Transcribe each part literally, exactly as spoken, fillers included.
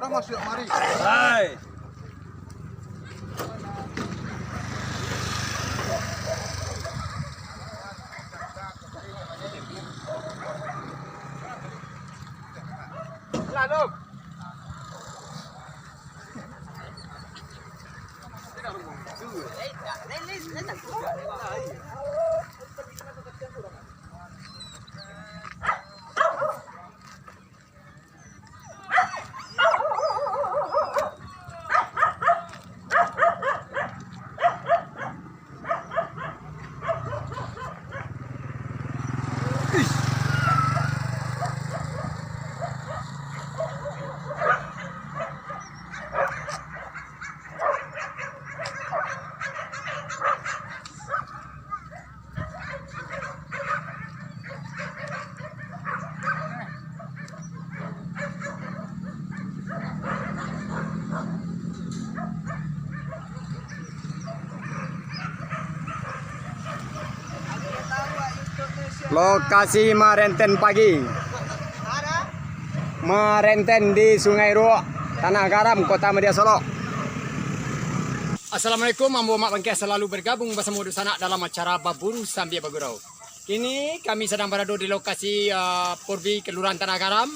Masuak mari. Hai. Lalu. Lokasi marenten pagi. Marenten di Sungai Ruok, Tanah Garam, Kota Madya Solok. Assalamualaikum, ambo Mak Bangkeh salalu bergabung basamo dunsanak dalam acara Baburu Sambia Bagurau. Kini kami sadang barado di lokasi, ah, Purbi, Kelurahan Tanah Garam.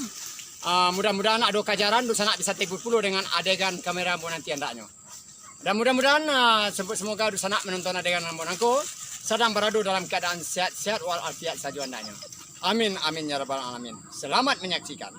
Ah, mudah-mudahan ado kajaran dunsanak bisa tahibur pulo dengan adegan kamera ambo nanti andaknyo. Dan mudah-mudahan, ah, semo-, semoga dunsanak manonton adegan ambo nangko sadang barado dalam keadaan sehat-sehat walafiat sajo andaknyo. Amin, amin, ya rabbal alamin. Selamat menyaksikan.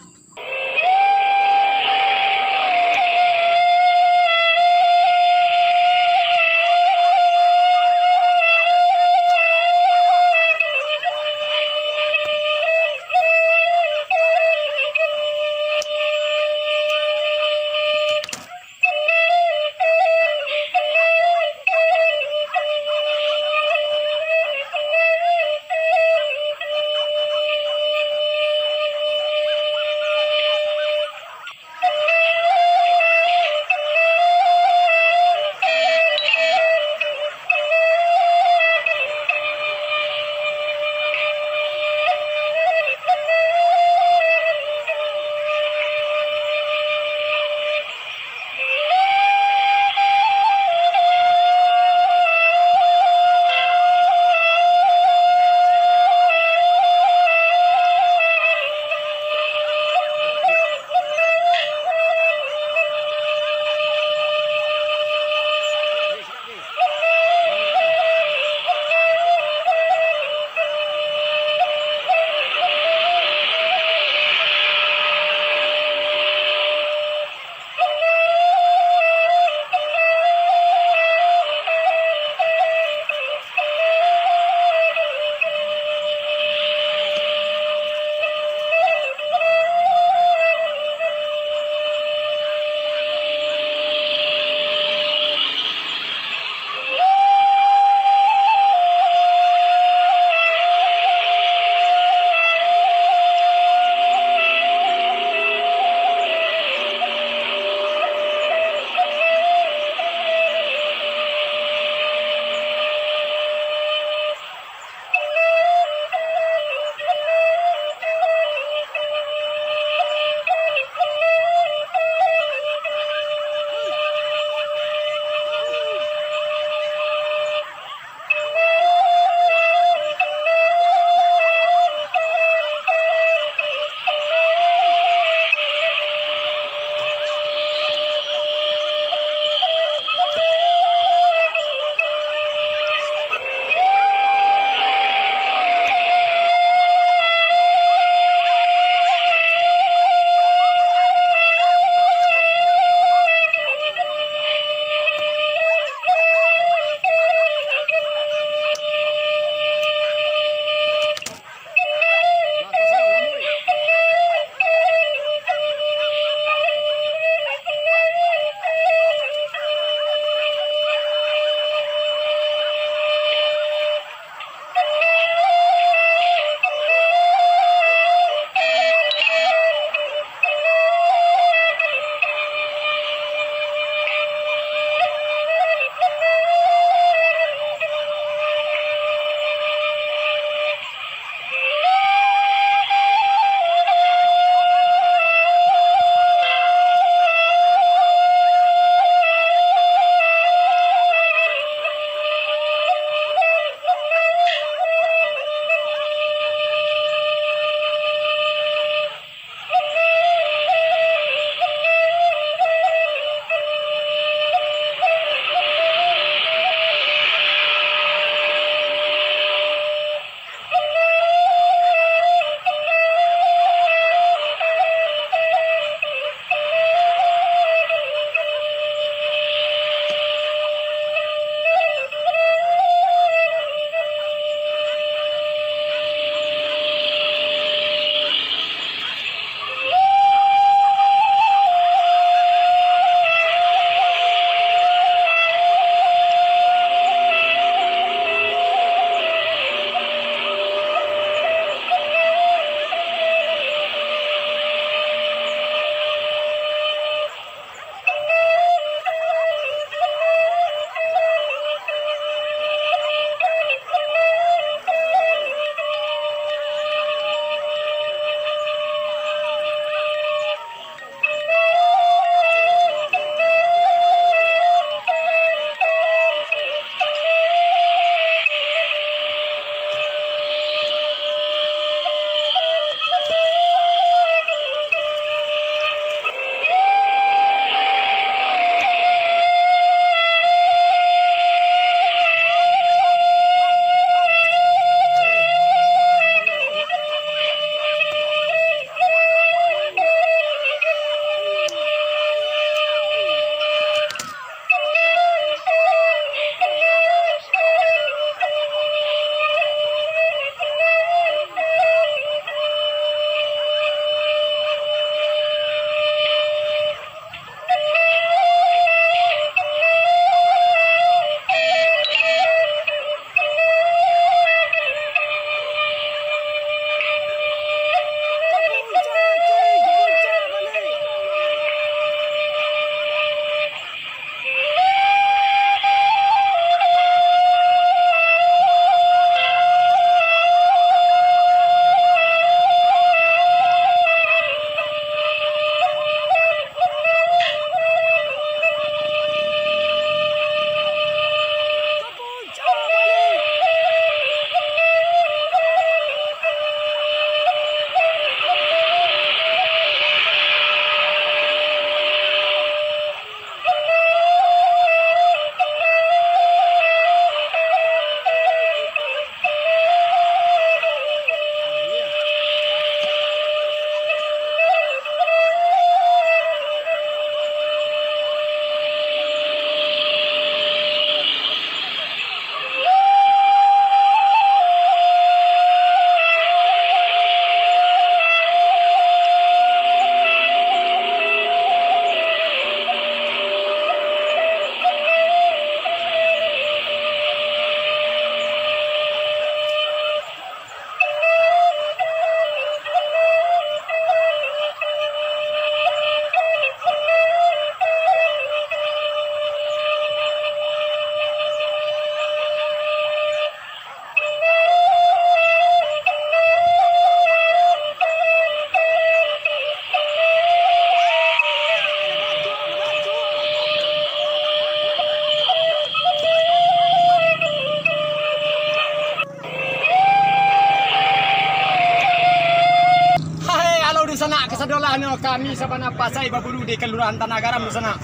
Adolah nyo kami sabana pasai baburu di Kalurahan Tanah Garam di sana.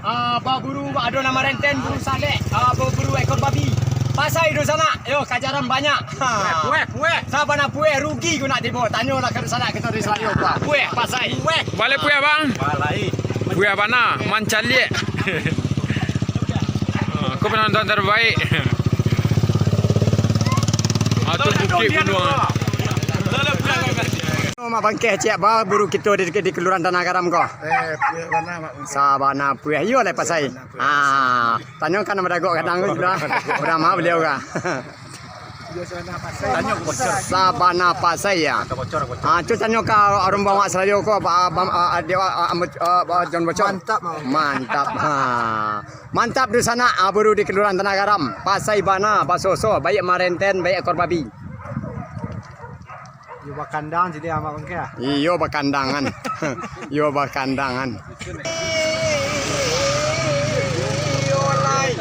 Ah, baburu ado nan marenten, buru salek, ah, baburu ekor babi. Pasai di sana, yo kajaran banyak. Ha. Pueh, pueh. Sabana pueh rugi ko nak tibo. Tanyolah ka di sana kito di Salayo. Pueh, pasai. Pueh. Baleh pueh, Bang? Balai. Pueh bana, mancaliak. Ah, ko penonton terbaik. Ah, tu bukik gunuang. Mak bangkeh ciek ba buru kito di, di Kalurahan Tanah Garam ko. Eh, pueh bana, Mak. Sabana pueh. Iyo lah pasai. Ah, tanyo kan madagok kadang tu sudah. Sudah mah beliau ka. Tanyo bocor. Sabana pasai ya. Bocor, bocor. Ah, tu tanyo ka urang bawak Salayo ko, ba, ba, ah, dia, ah, ah, ah, John Bocor. Mantap, Mak. Mantap. Ha. Mantap di sana, ah, buru di Kalurahan Tanah Garam. Pasai bana, basoso, baiak marenten, baiak ekor babi. Iyo bakandang jadi amak bangkeh. Iyo bakandangan. Iyo bakandangan. Iyo lai.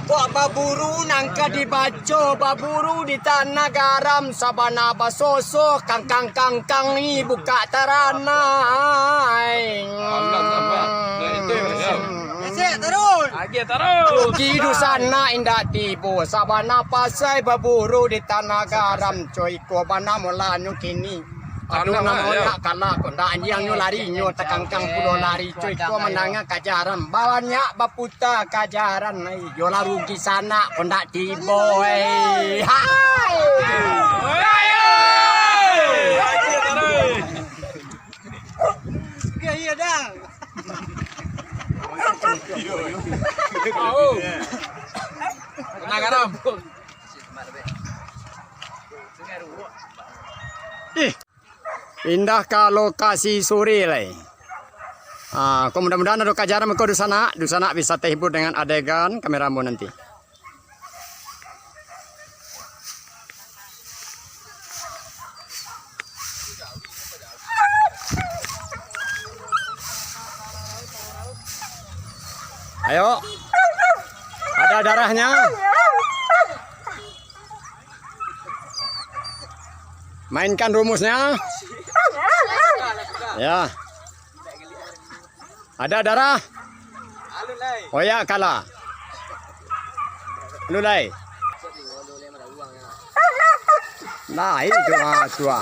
Kok baburu nangka dibaco, baburu di Tanah Garam, sabana basoso, kangkang-kangkang ni bukak taranai. Alah, sabar. Nah, itu yang benar. Gesek tarus. Lagi tarus. Rugi di sana indak tibo, sabana pasai baburu di Tanah Garam, coy. Ko bana mulanyo kini. Aduh, alah, namo ya. Nak kalah, kondak anjiang nyo lari, nyo takangkang pulo lari. Cuy, ko mandanga kajaran, banyak baputa kajaran. Ai, yo lah rugi sanak, kondak tibo, eh. Hai. Iya, iya, dah. Tenang, Aram. Ih, pindah ka lokasi sore lai. Ah, ko mudah-mudahan ado kajaran ko di sana, di sana bisa terhibur dengan adegan kameramu nanti. Ayo. Ada darahnya. Mainkan rumusnya. Ya. Ada darah. Oh ya, kalah. Lu lai. Nah, itu ah, tu ah.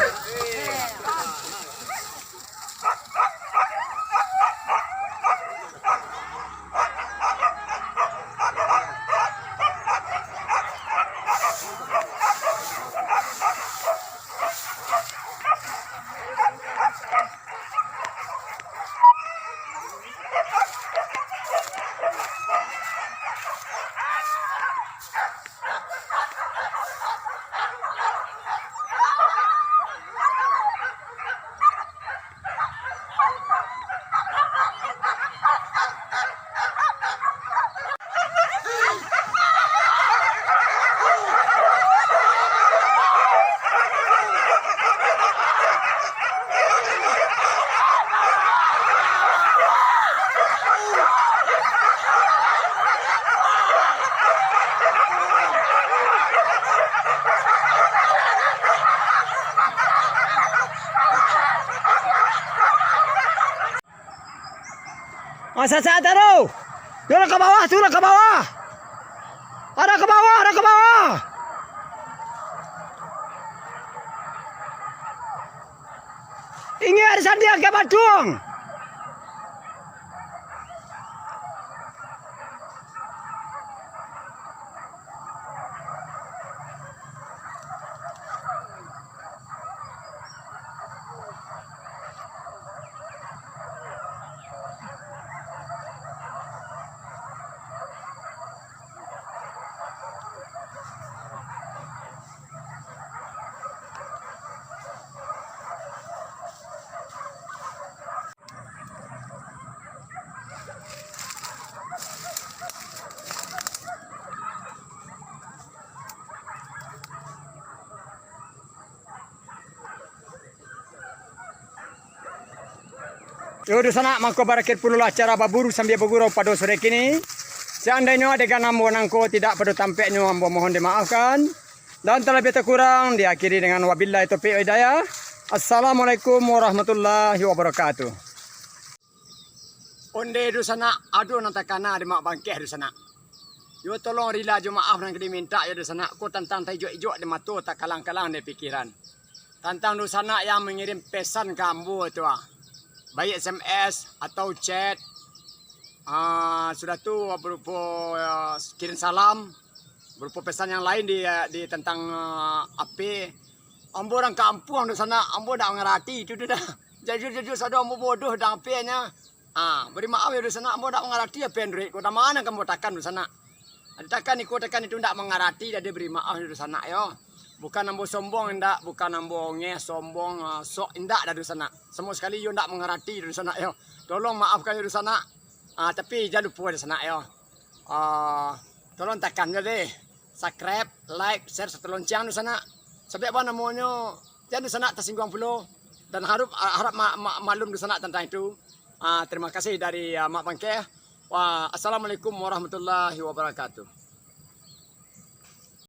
Ah, sasaik taruih. Turun ka bawah, turun ka bawah. Arah ka bawah, arah ka bawah. Inggik ari sandiang ka batuang. Yo, dunsanak, mangko barakhir pulolah acara baburu sambia bagurau pado sore kini. Seandainyo adegan ambo nangko tidak pado tampeknyo, ambo mohon dimaafkan. Dan talabiah takurang, diakhiri dengan wabillahi taufiq wal hidayah. Assalamualaikum warahmatullahi wabarakatuh. Onde dunsanak, ado nan takana di Mak Bangkeh dunsanak. Yo tolong rila jo maaf nan ka dimintak yo dunsanak, ko tantang taijok-ijok di mato, takalang-kalang di pikiran. Tantang dunsanak yang mangirim pesan ka ambo tu ah. Baik S M S atau chat. Ah, sudah tu barupo, ah, kirim salam, barupo pesan yang lain di, di tantang, ah, H P. Ambo urang kampuang dunsanak, ambo ndak mangarati itu tu dah. Jujur-jujur sado ambo bodoh tantang H P-nyo. Ah, bari maaf yo dunsanak, ambo ndak mangarati H P Android ko, tama nan ka ambo takan dunsanak. Ado takan iko, takan itu, ndak mangarati, jadi bari maaf yo dunsanak yo. Bukan ambo sombong indak, bukan ambo ongeh, sombong, ah, sok indak dah dunsanak. Samo sakali yo ndak mangarati dunsanak yo. Tolong maafkan yo dunsanak. Ah, tapi jan lupo dunsanak yo. Ah, tolong takan jo deh. Subscribe, like, share, sarato lonceng dunsanak. Sabab apo namonyo, jan dunsanak tasingguang pulo. Dan harap, harap ma-, ma-, maklum dunsanak tantang itu. Ah, terima kasih dari, ah, Mak Bangkeh. Wah, assalamualaikum warahmatullahi wabarakatuh.